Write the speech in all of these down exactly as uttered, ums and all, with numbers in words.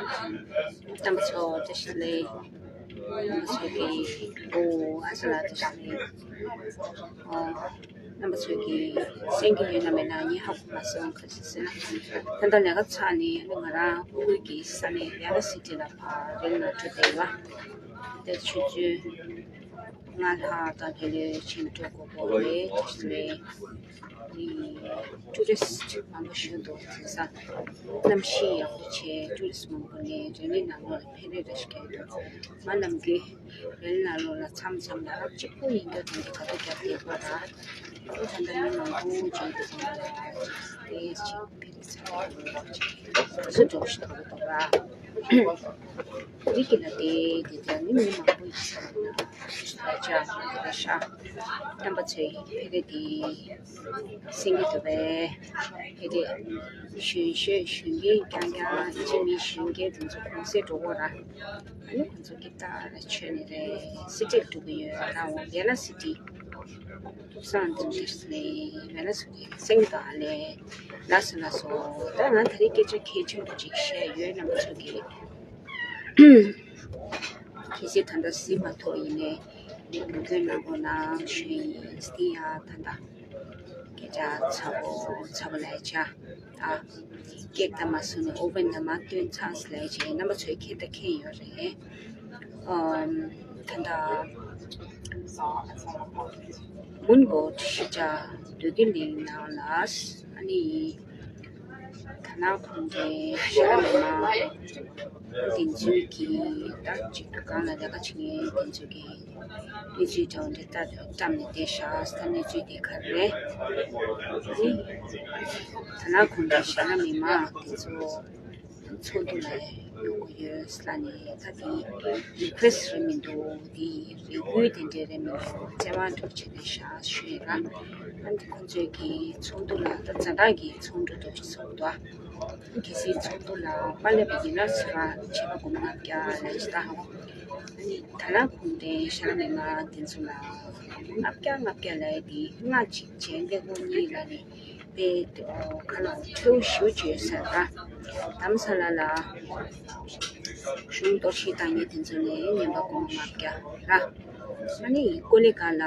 རྣམ་པ་ཚོ་བཀྲ་ཤིས་བདེ་ལེགས། རྣམ་པ་ཚོ་གི་ཨོ་ཨ་ས་ལ་བཀྲ་ཤིས་བདེ་ལེགས། ཨོ། རྣམ་པ་ཚོས་ཀྱིས་གསན་གྱི་ཡོད་ན་མེད་ན་ངས་ཧ་གོ་མ་སོང་། ག་རེ་ཟེར་ན། ད་ལྟ་ལས་ཀ་ཚར་ནས་ང་རང་དབུས་ཀྱི་ས་གནས་ཝེ་ལ་སི་ཊི་ལ་ཕར་རེལ་ནང་འགྲོ་བསྡད་ཡོད། དེ་ཆུ་ཚོད་ལྔ་ལྷག་དང་དེ་ལས་ཕྱིན་འགྲོ་དགོས་པ་རེད། དེ་ནས་ཊུ་རི་སི་ཊི་མང་པོ་ཞིག་འདུག་དེང་སང་གནམ་གཤིས་ཡག་པོ་བྱས། ཊུ་རི་སི་ཊི་མང་པོ་ནས་རེལ་ཝེ་ནང་ལོགས་ལ་འཕེན་རེས་རེ་ཞིག་བྱས་འདུག་ང་ནམ་རྒྱུན་རེལ་ནང་ལོགས་ལ་མཚམས་མཚམས་ལ་རབ་གཅིག་པུ་ཡིན་རྒྱུ་དང་དེ་ག་ཐུག་རྒྱབ་བསྡད་པ་ར། ཨོ་ད་ལྟ་མི་མང་པོ་བྱས་འདུག་ང་ལ་དེ་ཅིག་འཕེན་རེས་ཚ་རེས་ཡོད་ཅིག་སུ་འགྲོ་ཞིག་འགྲོ་གི་འདུག་ར། རིག་གི་ལ་དེ་དེ་དེ་ནི་མི་མང་པོ་ཡིན་ས་རེད་ན་ལ་ཅག་དེ་ལ་ཤ་རྣམ་པ་ཚོས་འཕེན་རེས་དེ། སེང་གེ་འདུག་པས། ཧེ་དེ། གཞོན་གཞོན་གཞོན་སྐྱེས་རྐྱང་རྐྱང་ཅི་མི་གཞོན་སྐྱེས་དེ་ཚོ་གུང་སེང་འགྲོ་གོ་ར། ཨ་ནི་ཁོང་ཚོ་ཀི་ཏར་ལ་མཆོད་ནི་རེད། སི་ཊིར་འགྲོ་གི་ཡོད་ར། འོ་ཝེ་ལ་སི་ཊི། ཐུགས་སང་འཛུམ་ཏིར་སི་ལེ། ཝེ་ལ་སི་ཊི་སེང་གེ་དང་ལེ། ལགས་སོ་ལགས་སོ། ད་ང་ད་རེས་སྐད་ཆ་གལ་ཆེན་པོ་ཅིག་བཤད་ཡོད། རྣམ་པ་ཚོ་གི། གལ་སྲིད་ད་ལྟ་གཟིགས་མ་ཐུབ་ཡིན་ནའི་ལོ་རྒྱུས་གནང་རོགས་གནང་ཞུ་ཡིན། དེ་ཡང་ད་ལྟ་སྐད་ཆ་ཚ་པོ་ཚ་པོ་ལབ་ཡ་ཆ། ཨ། ཀེག་ད་མ་བཟོས་ནས་ཨོ་ཝེན་ནང་མར་བཏོན་ཚར་ལབ་ཡ་ཆ། རྣམ་པ་ཚོས་མཁྱེན་ད་མཁྱེན་ཡོད་རེད། ཨམ། ད་ལྟ་མུན་གོ་ཤི་ཅག་འདོད་རྒུ་གླིང་ནང་ལ་ཨ་ནི། ད་ནང་ཁོང་གི་ཤ་མི་མ་དེ་ཚོའི་གི་ད་ཅིག་གང་ལ་ལས་ཀ་བྱེད་མཁན་དེ་ཚོའི་གི་གནས་ཚུལ་དྲ་བ་འདི་ལྟ་བཀྲམ་ནས་བསྡད་ཤག་ད་གནས་ཚུལ་དེ་ག་རེ་རེད། ད་ནང་ཁོང་གི་ཤ་མི་མ་དེ་ཚོ་ཚོགས་འདུ་ལ་ཡོང་གི་ཡོད་ལབ་ནས། ད་དེ་རི་ཁུ་ཨེ་སི་ཊི་རེད་མི་འདུག་དེ་རེ་སྐུལ་དེ་འདྲས་རེད་མི་འདུག་བཙན་དབང་འདྲ་བྱས་ནས་ཤག་ཞུས་ཡོད་ར། ཨ་ནི་ཁོང་ཚོས་ཀྱི་ཚོགས་འདུ་ལ་ད་ཛ་དྲག་གི་ཚོགས་འདུ་འདྲ་ཞིག་ཚོགས་འདུག་གལ་སྲིད་ཚོགས་འདུ་ལ་མ་སླེབས་པ་ཡིན་ན་ཟེར་བ་ཆད་པ་སྒོར་མོ་ལྔ་བརྒྱ་ལབ་ཅིག་ད་ཧ་གོ། ཨ་ནི་ད་ལ་ཁུངས་ལྡན་ཤ་མི་མ་དེ་ཚོ་ལ་སྒོར་མོ་ལྔ་བརྒྱ་ལྔ་བརྒྱ་ལབ་ཡ་དེ་ལྔ་གཅིག་བྱས་ཀླད་ཀོར་གཉིས་ལ་ནི་དཔེ་ཁ་ལོ་ཁྲེའུ་ཞུ་བྱོས་ཟེར་ར། དྷ་རམ་ས་ལ་ལ་གཞུང་གཏོར་བཤིག་བཏང་མཁན་དེ་ཚོ་ལ་ཉན་པ་སྒོར་མོ་ལྔ་བརྒྱ་ར། ཨ་ནི་ཀོ་ལི་གྷལ་ལ་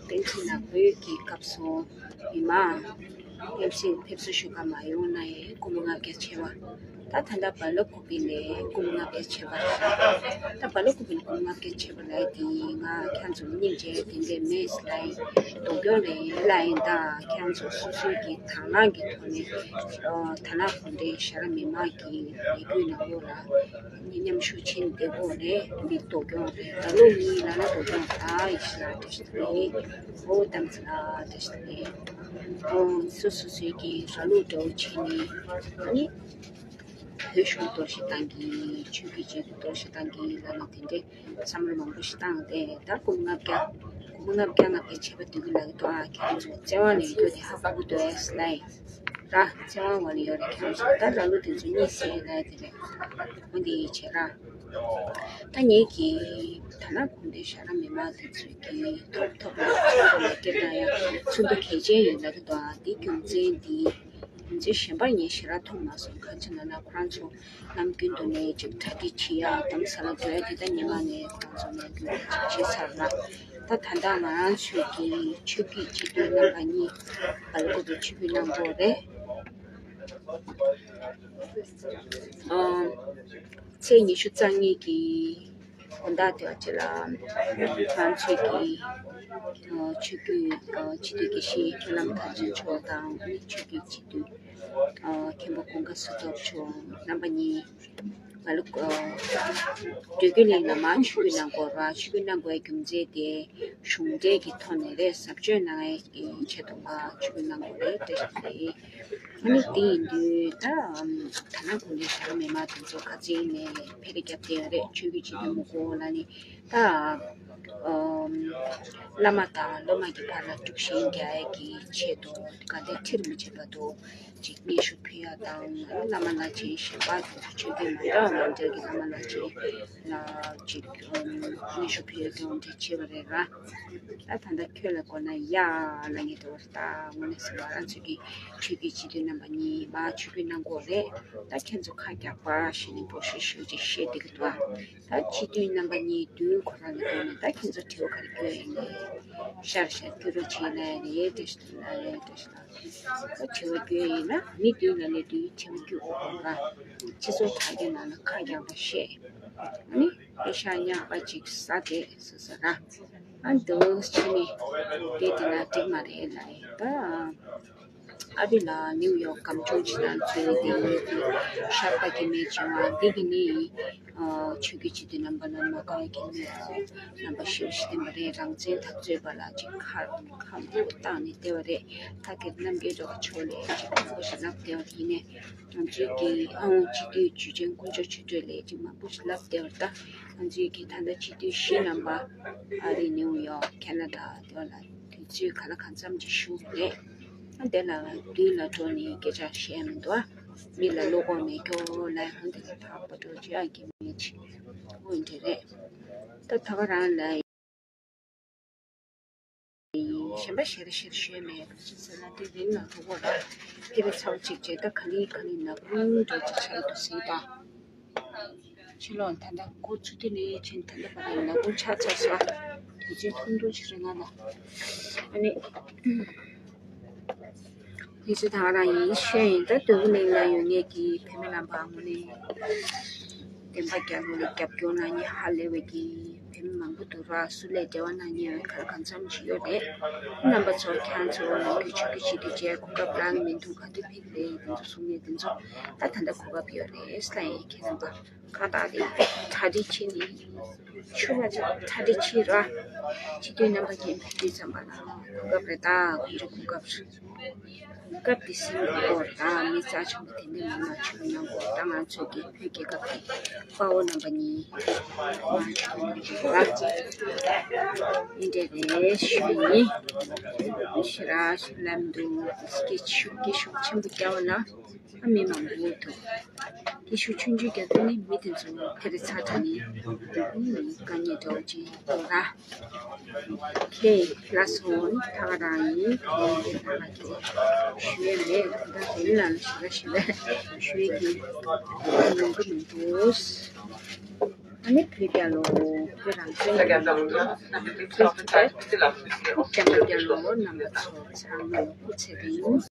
པཎ་ཆེན་ནག་པོའི་གི་སྐབས་སུ་མི་མང་ཕེབས་སྲིད་ཕེབས་བསུ་ཞུ་ག་མ་ཡོང་ན་ཡང་སྒོར་མོ་ལྔ་བརྒྱ་ཆད་པ། ད་ད་ལྟ་སྦ་ལ་ཀུ་པེ་ལ་སྒོར་མོ་ལྔ་བརྒྱ་ཆད་པ་རེད། ད་སྦ་ལ་ཀུ་པེ་ལ་སྒོར་མོ་ལྔ་བརྒྱ་ཆད་པ་ལབ་དེ་ང་ཁྱེད་ཚོ་སྙིང་རྗེ་དེ་འདྲས་མེད་ལབ་ཡིན། སྡུག་གྱོང་རེད་ལབ་ཡིན། ད་ཁྱེད་ཚོ་སོ་སོའི་གི་དང་བླངས་ཀྱི་ཐོག་ནས་ད་ལ་གུང་ཁྲན་ཤ་ར་མི་མང་གི་ལས་འགུལ་ནང་ལོགས་ལ་མཉམ་ཞུགས་ཕྱིན་བསྡད་དགོས་རེད། འདི་སྡུག་གྱོང་རེད། ད་ལོ་གཉིས་ལ་ན་སྡུག་གྱོང་ད་ཡིན་ཤི་ལ་བཀྲ་ཤིས་བདེ་ལེགས། ཨོ་དམ་ཚིག་ལ་བཀྲ་ཤིས་བདེ་ལེགས། ཨོ་སོ་སོ་སོའི་གི་ར་ལུག་འདྲ་བོ་བྱས་ནས་ཨ་ནི། བོད་གཞུང་གཏོར་བཤིག་བཏང་གི། ཆོས་བརྒྱུད་སྤྱི་འཐུས་གཏོར་བཤིག་བཏང་གི་ལབ་ནས་དེ་འདྲའི་བསམ་བློ་མང་པོ་ཞིག་བཏང་སྟེ། ད་སྒོར་མོ་ལྔ་བརྒྱ་སྒོར་མོ་ལྔ་བརྒྱ་ལྔ་བརྒྱ་ཆད་པ་འདུག་གི་ལབ་ཀྱི་འདུག་ཨ་ཁྱེད་ཚོ་བཙན་དབང་ལ་ཡོད་རྒྱུ་དེ་ཧ་གོ་གི་འདུག་ཨེ་ལབ་ཡིན་ར། བཙན་དབང་འོག་ལ་ཡོད་རེད། ཁྱེད་ཚོ་ད་ར་ལུག་དེ་ཚོ་གཉིད་སད་ལབ་ཡ་དེ་རེད། འོ་འདི་བྱས་ར། ད་ངེད་ཀྱིས་ད་ལ་གུང་ཁྲན་ཤ་ར་མི་མང་དེ་ཚོས་ཀྱི་ཐོབ་ཐོབ་ལ་ཚོགས་འདུ་ལ་སྐད་བཏང་ཡ་ཚོགས་འདུ་གལ་ཆེན་ཡིན་ལབ་ཀྱི་འདུག་ཨ་དེ་རྒྱུ་མཚན་འདི། རྒྱུ་མཚན་གཞན་པ་ངས་ཞེ་དྲག་མཐོང་མ་སོང་། གང་ཅི་ན་ན་ཁོ་རང་ཚོ་ནམ་རྒྱུན་དུ་ནས་ཅིག་གྲ་སྒྲིག་བྱེད་ཡ་དྷ་རམ་ས་ལ་འགྲོ་ཡ་དེ་ད་ཉི་མ་ནས་ཁོ་རང་ཚོ་ནས་རྒྱུན་ལ་ཅིག་བྱེད་ཚར་ལ། ད་ད་ལྟ་ང་རང་ཚོའི་གི་ཆོས་བརྒྱུད་སྤྱི་འཐུས་རྣམ་པ་གཉིས་སྦེལ་ཀོབ་ཏུ་ཆིབས་བསྒྱུར་གནང་འགྲོ་རེད། ཨམ། ཚེས་ཉི་ཤུ་རྩ་གཉིས་ཀྱི་དགོང་དག་དེ་བ་ཅིག་ལ་ང་ཚོས་ཀྱི་ཆོས་བརྒྱུད་སྤྱི་འཐུས་དགེ་བཤེས་མཁན་བླ་མ་ཐར་རྒྱན་མཆོག་དང་། ཨ་ནི་ཆོས་བརྒྱུད་སྤྱི་འཐུས་མཁན་པོ་ཀུན་དགའ་བསོད་སྟོབས་མཆོག་རྣམ་པ་གཉིས་ང་ལ་འབྲས་སྐུ་གླིང་ལ་མར་ཆིབས་བསྒྱུར་གནང་དགོས་ར། ཆིབས་བསྒྱུར་གནང་དགོས་པའི་རྒྱུ་མཚན་དེ་གཞུང་འབྲེལ་གྱི་ཐོག་ནས་རེད། ཟབ་སྤྱོད་གནང་ཡས་ཀྱི་ཆེད་དུ་མར་ཆིབས་བསྒྱུར་གནང་དགོས་རེད་བཀྲ་ཤིས་བདེ་ལེགས། ཨ་ནི་དེ་ཡིན་དུས་ད་ད་ནང་གུང་ཁྲན་ཤ་ར་མི་མང་དེ་ཚོ་ཁ་ཚིག་ནས་འཕེན་རེས་རྒྱབ་བསྡད་ཡོད་རེད། ཆོས་བརྒྱུད་སྤྱི་འཐུས་མི་དགོས་ལབ་ནས། ད་ཨམ། བླ་མ་དང་སློབ་མ་གི་བར་ལ་དཀྲུག་ཤིང་རྒྱག་ཡས་ཀྱི་ཆེད་དུ་ག་དེ་ཁྲིར་མི་བྱེད་པ་དུ་ཅིག་སྙན་ཞུ་ཕུལ་ཡ་དང་། བླ་མ་ལ་ཅིག་གཞན་པ་དུ་ཆོས་བརྒྱུད་མ་འདྲ་ ལ་འབྲེལ་གྱི་བླ་མ་ལ་ཅིག་ལ་ཅིག་སྙན་ཞུ་ཕུལ་ཡོད་དོན་འདྲ་བྱས་པ་རེད་ར། ད་ད་ལྟ་ཁྱོད་ལ་གོ་ན་ཡ་ལ་ངེས་འདུག་བར་ད་དངོས་གནས་ཟེར་བ་རང་ཚོ་གི་ཆོས་བརྒྱུད་སྤྱི་འཐུས་རྣམ་པ་གཉིས་མ་ཆོས་བརྒྱུད་གནང་དགོས་རེད། ད་ཁྱེད་ཚོ་ཁ་རྒྱག་པ་ཞེས་ནས་འབོད་ཤོག་ཞུ་ཅིག་བཤད་བསྡད་ཀྱི་འདུག་ཨ། ད་སྤྱི་འཐུས་རྣམ་པ་གཉིས་བདུན་ཁོ་རང་ལ་བསྡད་ནས་ད་ཁྱེད་ཚོ་དྲི་བ་ག་རེ་བསྐྱོན་ཡིན་ནས་ཤར་ཤར་བསྐྱོན་རོགས་བྱེད་ལ་ཡ་ལ་ཡའི་བཀྲ་ཤིས་བདེ་ལ་ཡའི་བཀྲ་ཤིས་ལ། ད་དྲི་བ་བསྐྱོན་ཡིན་ན་མི་བདུན་ལ་ལས་བདུན་དྲི་བ་བསྐྱོན་དགོས་པ་སྤྱི་ཚོགས་དྲ་རྒྱ་ནང་ལ་ཁ་རྒྱག་པ་བཤད། ཨ་ནི་པེ་ཤག་ཉག་པ་ཅིག་ཟ་བསྡད་ཟེར་ཟེར་ར། ཨ་འདུག་བྱས་ནས་དེ་དེ་ན་འགྲིག་མ་རེད་ལ་ཡིན་ད། ཨ་བི་ལ་ནིའུ་ཡོག་སྒམ་ཆུང་ཆེ་ནང་འཛུལ་ཏེ་ཡོད་དུས་ཤར་པ་གི་མེ་བྱུང་བ་འདི་གི་ནི་ཆོས་བརྒྱུད་སྤྱི་འཐུས་རྣམ་པ་ལ་མ་དགའ་བའི་གི་མེ་རྣམ་པ་ཞེ་པོ་ཞིག་བསྟན་པ་རེད། རང་བཙན་འཐབ་རྩོད་པ་ལ་ཅིག་ཁ་ཁ་མང་པོ་བཏང་ནས་བསྡད་པ་རེད། ད་གི་རྣམ་རྒྱལ་རོགས་ཕྱོགས་ལས་ཅིག་མང་པོ་ཞིག་ལབ་བསྡད་པ་དེ་ཡིན་ནས་ང་ཚོའི་གི་ཨང་སྤྱི་འཐུས་ཇུས་ཆེན་དཀོན་མཆོག་ཆོས་སྒྲོན་ལས་ཅིག་མང་པོ་ཞིག་ལབ་བསྡད་པ་རེད། ད་ང་ཚོའི་གི་ད་ལྟ་སྤྱི་འཐུས་བཞི་རྣམ་པ་ཨ་རི་ནིའུ་ཡོག་ཁེ་ན་ཌ་དེ་བ་ལ་དུས་ཚོད་ག་ལ་གང་འཚམ་ཅིག་བཞུགས་རེད། དེ་ལ་མདུན་ལ་འགྲོ་ནས་སྐད་ཆ་བཤད་མི་འདུག་ཨ། མི་ལ་བློ་ཁོག་མེད་ཀྱོག་ལ་ཧོན་དེ་ལ་ཐག་པ་འགྲོ་བྱེད་ཨ་གི་མེད་ཅིག་འོན་དེ་རེད། ད་ད་ག་རང་ལ་གཞན་པ་ཞེ་རེ་ཞེ་རེ་ཞུས་མེད་ཅི་ཟེར་ན་དེ་རིང་ལ་འགྲོ་གོ་ར་དེ་རེ་ཚ་བ་ཅིག་བྱས་ད་ག་ལི་ག་ལི་ནག་རུང་འགྲོ་ཅིག་ཆགས་འདུག་ཟིན་ད། ཕྱི་ལོགས་ད་ལྟ་འགོ་ཚུགས་དུས་ནས་ཕྱིན་ད་ལྟ་བར་ལ་ལ་འགོ་ཆགས་ཚར་སོང་། དུས་ཚོད་ཐུང་ཐུང་ཞིག་རེད་ང་ལ། ཨ་ནི། དུས་ཚོད་ད་ག་རང་ཡིན་ཤོད་ཡིན་ད་སྟོད་ཀུ་ལིང་ལ་ཡོད་ངེས་ཀྱི་བོད་མི་རྣམ་པ་དངོས་གནས། བསྟན་པ་རྒྱལ་ལོ་ལ་རྒྱབ་སྐྱོར་གནང་མཁན་ཧ་ལས་པའི་གི་བོད་མི་མང་པོ་འདུག་ར། སུ་ལས་འབྲེལ་བ་གནང་མཁན་ཡོད་ག་ལ་གང་འཚམ་ཞིག་ཡོད་རེད། རྣམ་པ་ཚོ་ཁྱེད་ཚོ་ནང་ཁུལ་ཆོས་བརྒྱུད་སྤྱི་འཐུས་བཅས་གོ་སྐབས་རག་མི་འདུག་ག་དུས་ཕེབས་རེད་དེ་ཚོ་གསུང་མཁན་དེ་ཚོ་ད་ད་ལྟ་གོ་སྐབས་ཡོད་རེད་ལ་ཡིན་ཁྱེད་རྣམ་པ། གང་ལྟར་དེ་གྲ་སྒྲིག་བྱེད་ནི་ཆུ་བ་ཆ་གྲ་སྒྲིག་བྱེད་ར། སྤྱི་འཐུས་རྣམ་པ་མཁན་ཕེབས་དུས་ཙམ་པ་ལ་གོ་སྐབས་རེད་ད་ཁོང་ཚོ་གོ་སྐབས་རེད། གོ་སྐབས་དེ་ཟིན་དགོས་རེད་ད་མི་རྩ་ཆེན་པོ་དེ་འདྲ་མི་མང་ཆུ་བ་གནང་དགོས་ད་ང་ཚོ་གི་བོད་རྒྱལ་ཁབ་ཀྱི་དཔའ་བོ་རྣམ་པ་གཉིས་མང་ཆུ་བ་གནང་དགོས་ར། ཡིན་འདྲ་རེད་ཞུ་ཡིན། ཞེ་ར་ཞིག་ལབ་འདུག་སྐད་ཤུགས་སྐད་ཤུགས་ཆེན་པོ་རྒྱག་ན། ཨ་མི་མང་པོ་འདུག་སྐད་ཤུགས་ཆུང་ཆུང་རྒྱག་དུས་ནི་མི་དེ་ཚོ་ཕེ་རེ་ཚ་དྲག་ནི་དཀའ་ངལ་འདྲ་བོ་ཅིག་འདུག་ལ། ཁེ་ལ་སོང་ནི་ད་ག་རང་ཡིན་ཁོང་གི་ད་ག་ཁེ་ཞུ་ཡས་མེད་ད་དེ་ནི་ལ་ཞུ་ལ་ཞུ་ལ་ཞུ་ཡས་ཀྱི་ཡོང་གི་མི་འདུག་ཨ་ནི་བོད་རྒྱལ་ལོ་བོད་རང་བཙན་གྱི་ལོ་ཁྱེད་ཚོ་ད་བོད་རྒྱལ་ལོ་རྣམ་པ་ཚོ་ཚང་མ་ལོ་སྐུ་ཚེ་རིང་